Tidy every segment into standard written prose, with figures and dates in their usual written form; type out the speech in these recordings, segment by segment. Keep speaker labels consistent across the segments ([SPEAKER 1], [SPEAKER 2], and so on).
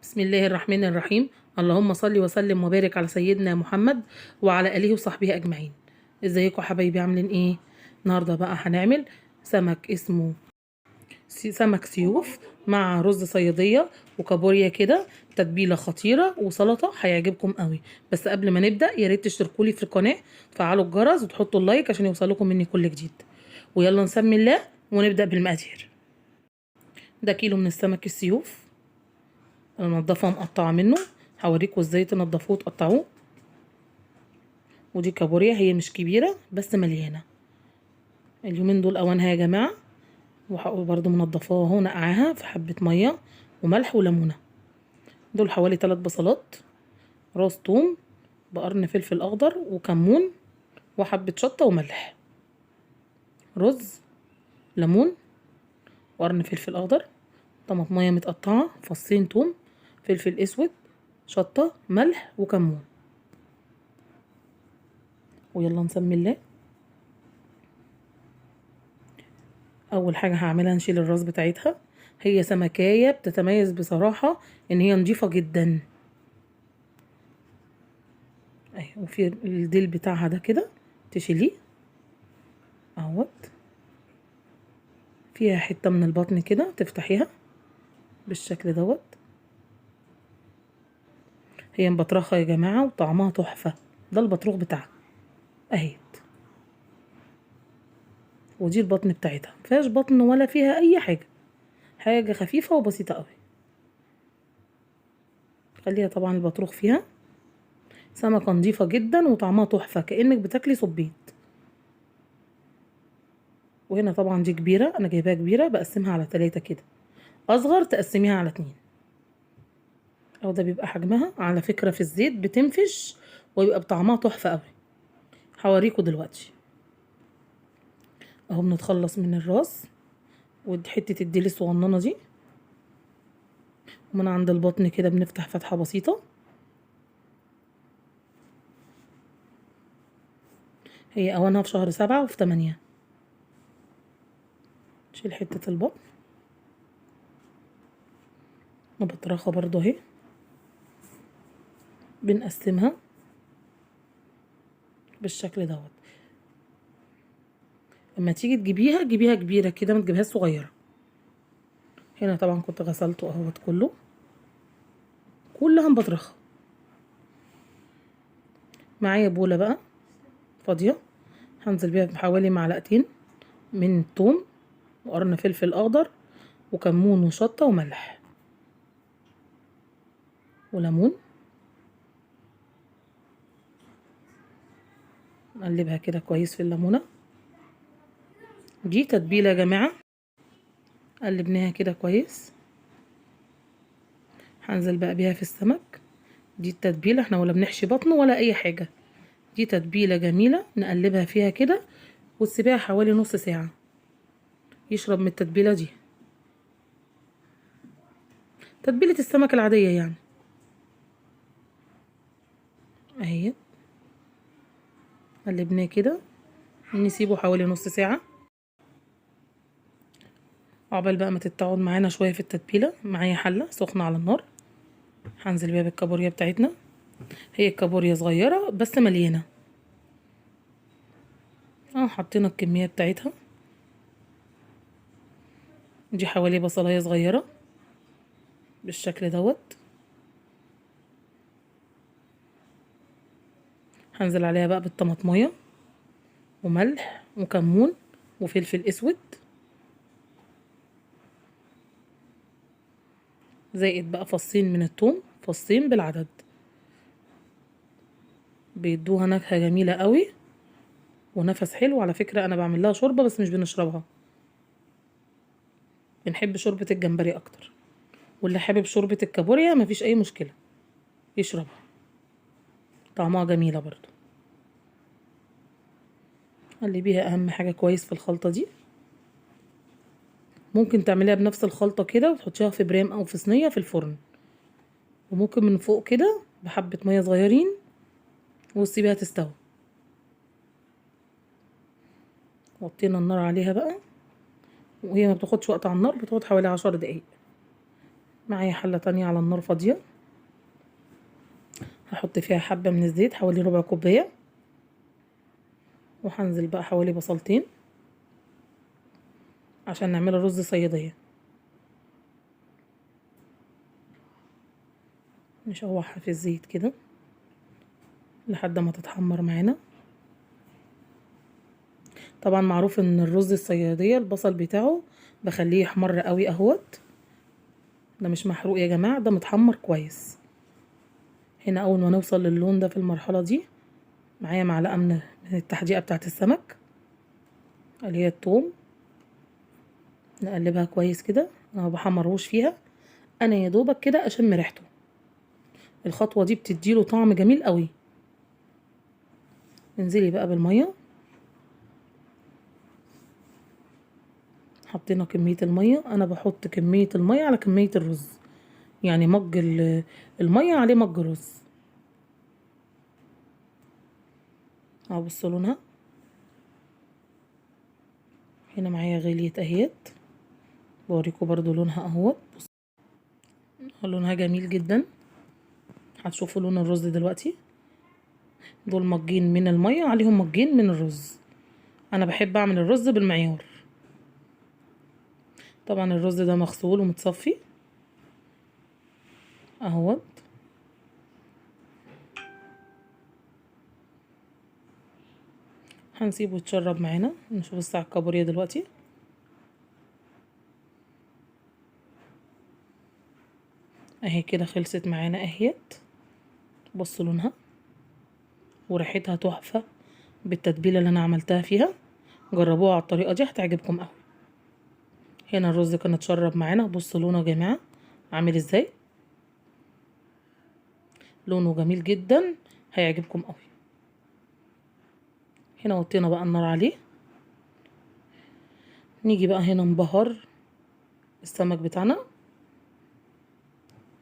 [SPEAKER 1] بسم الله الرحمن الرحيم. اللهم صل وسلم وبارك على سيدنا محمد وعلى آله وصحبه أجمعين. ازيكم حبايبي، عاملين ايه؟ النهارده بقى هنعمل سمك اسمه سمك سيوف مع رز صيادية وكابوريا كده، تتبيلة خطيرة وسلطة هيعجبكم قوي. بس قبل ما نبدأ يا ريت تشتركوا لي في القناة، تفعلوا الجرس وتحطوا ال like عشان يوصلكم مني كل جديد. ويلا نسمي الله ونبدأ بالمقادير. ده كيلو من السمك السيوف، انا منضفه ومقطعه منه، هوريكم ازاي تنضفوه وتقطعوه. ودي كابوريا، هي مش كبيرة بس مليانة. اليومين دول اوانها يا جماعة، وبرده منضفاها اهو، نقعاها في حبه مية وملح وليمونه. دول حوالي 3 بصلات، راس توم، بقرن فلفل اخضر وكمون وحبه شطه وملح، رز، ليمون، وقرن فلفل اخضر، طماطميه متقطعه، فصين توم، فلفل اسود، شطه، ملح وكمون. ويلا نسمي الله. اول حاجة هعملها نشيل الراس بتاعتها. هي سمكايه بتتميز بصراحة ان هي نظيفة جدا اهي، وفي الديل بتاعها ده كده تشيليه اهوت. فيها حتة من البطن كده تفتحيها بالشكل دوت. هي مبطرخه يا جماعة وطعمها تحفة، ده البطروخ بتاعها اهيت. ودي البطن بتاعتها، مفيهاش بطن ولا فيها اي حاجة، حاجة خفيفة وبسيطة قوي. خليها طبعا البطروخ فيها. سمكة نظيفة جدا وطعمها تحفة، كانك بتاكلي صبيط. وهنا طبعا دي كبيرة، انا جايباها كبيرة، بقسمها على 3 كده، اصغر تقسميها على 2. او ده بيبقى حجمها على فكرة في الزيت بتنفش ويبقى بطعمها تحفة قوي، هوريكم دلوقتي. اهو بنتخلص من الراس وحتة الديل الصغننه دي، ومن عند البطن كده بنفتح فتحه بسيطة. هي اوانها في شهر 7 وفي 8. نشيل حتة البطن، مبطرخه برضو اهي، بنقسمها بالشكل دوت. لما تيجي تجيبيها جيبيها كبيرة كده، ما تجيبهاش صغيرة. هنا طبعا كنت غسلته اهوت كله، كلها مبطرخه. معايا بوله بقى فاضية، هنزل بيها بحوالي معلقتين من الثوم وقرن فلفل اخضر وكمون وشطه وملح وليمون. نقلبها كده كويس في الليمونه. دي تتبيله يا جماعة، قلبناها كده كويس. هنزل بقى بيها في السمك. دي التتبيله، احنا ولا بنحشي بطنه ولا اي حاجة، دي تتبيله جميلة نقلبها فيها كده وتسيبيها حوالي نص ساعة يشرب من التتبيله دي، تتبيله السمك العادية يعني. اهي قلبناه كده، نسيبه حوالي نص ساعة عقبال بقى ما تتقعد معانا شوية في التتبيله. معايا حله سخنة على النار، هنزل بيها بالكابوريا بتاعتنا. هي الكابوريا صغيرة بس مليانة، حطينا الكمية بتاعتها دي، حوالي بصلايه صغيرة بالشكل دوت. هنزل عليها بقى بالطماطميه وملح وكمون وفلفل اسود، زائد بقى فصين من الثوم، فصين بالعدد، بيدوها نكهة جميلة قوي ونفس حلو. على فكرة انا بعمل لها شوربة بس مش بنشربها، بنحب شوربة الجمبري اكتر، واللي حابب شوربة الكابوريا مفيش اي مشكلة يشربها، طعمها جميلة برضو. قلبيها اهم حاجة كويس في الخلطة دي. ممكن تعمليها بنفس الخلطة كده وتحطيها في برام او في صينية في الفرن، وممكن من فوق كده بحبة مية صغيرين وتسيبيها تستوي. وطينا النار عليها بقى، وهي ما بتاخدش وقت على النار، بتقعد حوالي 10 دقايق. معايا حلة تانية على النار فاضية، هحط فيها حبة من الزيت حوالي ربع كوباية، وهنزل بقى حوالي بصلتين عشان نعمل رز صيادية. نشوحها في الزيت كده لحد ما تتحمر معانا. طبعا معروف ان الرز الصيادية البصل بتاعه بخليه يحمر قوي اهوت، ده مش محروق يا جماعة، ده متحمر كويس. هنا اول ما نوصل للون ده في المرحلة دي، معايا معلقة من التحديقة بتاعت السمك اللي هي التوم، نقلبها كويس كده. انا ما بحمرهوش فيها، انا يا دوبك كده اشم ريحته. الخطوة دي بتديله طعم جميل قوي. انزلي بقى بالمية. حطينا كمية المية، انا بحط كمية المية على كمية الرز، يعني مج المية عليه مج رز. اهو بصوا لونها هنا معايا غليت اهيت، بوريكم برضو لونها اهوت. بصوا لونها جميل جدا، هتشوفوا لون الرز دلوقتي. دول مجين من المية عليهم مجين من الرز. انا بحب اعمل الرز بالمعيار. طبعا الرز ده مغسول ومتصفي اهوت. هنسيبه يتشرب معانا. نشوف الساعة الكابوريا دلوقتي. اهي كده خلصت معانا اهيت. بصوا لونها وريحتها تحفة بالتتبيلة اللي انا عملتها فيها. جربوها على الطريقة دي هتعجبكم قوي. هنا الرز كان اتشرب معانا، بصوا لونه يا جماعة عامل ازاي، لونه جميل جدا هيعجبكم قوي. هنا وطينا بقى النار عليه. نيجي بقى هنا نبهر السمك بتاعنا،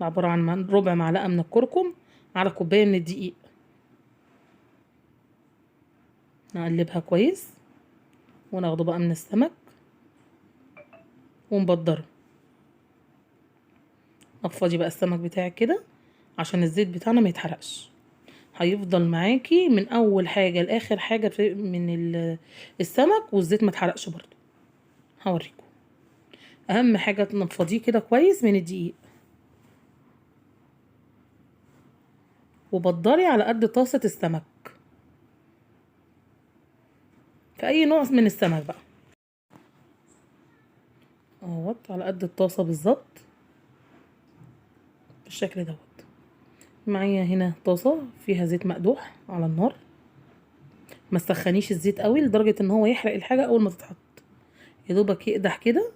[SPEAKER 1] عبارة عن ربع معلقة من الكركم على كوباية من الدقيق. نقلبها كويس وناخده بقى من السمك ونبدره. نفضي بقى السمك بتاعك كده عشان الزيت بتاعنا ما يتحرقش. هيفضل معاكي من اول حاجة لاخر حاجة من السمك، والزيت ما اتحرقش برضو. هوريكم اهم حاجة تنفضيه كده كويس من الدقيق، وبدري على قد طاسه السمك في اي نوع من السمك بقى اهوت، على قد الطاسه بالظبط بالشكل دوت. معايا هنا طاسه فيها زيت مقدوح على النار. ما تسخنيش الزيت قوي لدرجة ان هو يحرق الحاجة اول ما تتحط، يا دوبك يقدح كده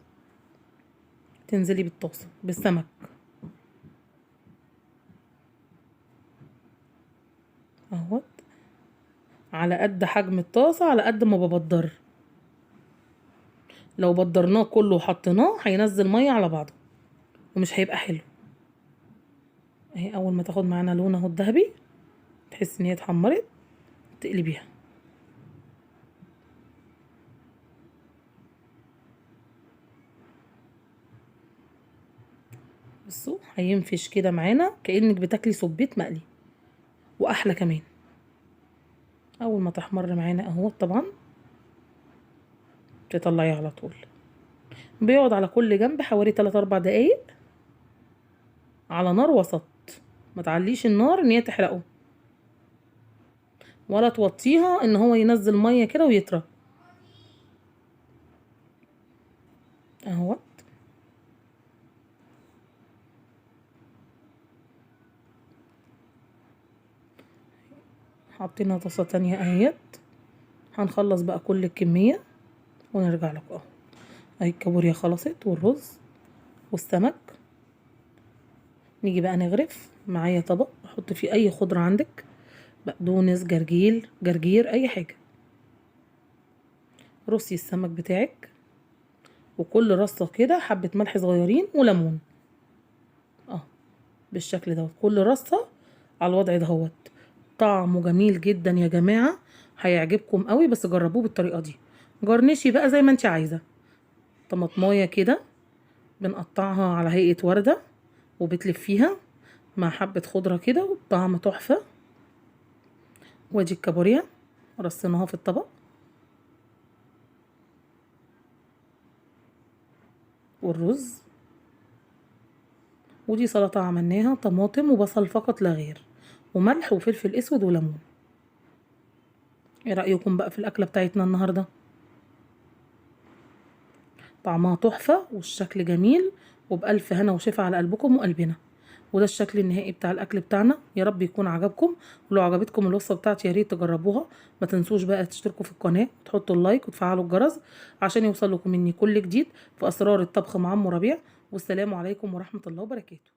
[SPEAKER 1] تنزلي بالطاسه بالسمك. اهوت على قد حجم الطاسه، على قد ما ببدر. لو بدرناه كله وحطيناه هينزل مية على بعضه ومش هيبقى حلو. اهي اول ما تاخد معانا لون اهو الذهبي، تحس ان هي اتحمرت، تقلبيها. بصوا هينفش كده معانا كأنك بتاكلي سبيت مقلي، واحلى كمان. اول ما تحمر معانا اهو طبعا تطلعيه على طول. بيقعد على كل جنب حوالي 3-4 دقايق على نار وسط. ما تعليش النار ان هي تحرقه، ولا توطيها ان هو ينزل مية كده ويطرى اهوت. حاطين طاسه تانية اهيت. هنخلص بقى كل الكمية ونرجع لكم اهو. اهي الكابوريا خلصت والرز والسمك. نيجي بقى نغرف. معايا طبق احط فيه اي خضرة عندك، بقدونس، جرجير، اي حاجة. رصي السمك بتاعك، وكل رصه كده حبه ملح صغيرين وليمون اهو بالشكل دوت. كل رصه على الوضع دهوت. طعمه جميل جدا يا جماعة، هيعجبكم قوي، بس جربوه بالطريقة دي. جرنشي بقى زي ما انت عايزه. طماطمايه كده بنقطعها على هيئة ورده وبتلفيها مع حبة خضرة كده، وبطعم تحفة. وادي الكابوريا رصيناها في الطبق، والرز. ودي سلطة عملناها طماطم وبصل فقط لا غير، وملح وفلفل اسود وليمون. ايه رأيكم بقى في الأكلة بتاعتنا النهاردة؟ طعمها تحفة والشكل جميل، وبألف هنا وشفا على قلبكم وقلبنا. وده الشكل النهائي بتاع الأكل بتاعنا، يا رب يكون عجبكم. ولو عجبتكم الوصفة بتاعتي يا ريت تجربوها. ما تنسوش بقى تشتركوا في القناة وتحطوا ال like وتفعلوا الجرس عشان يوصل لكم مني كل جديد في أسرار الطبخ مع أم ربيع. والسلام عليكم ورحمة الله وبركاته.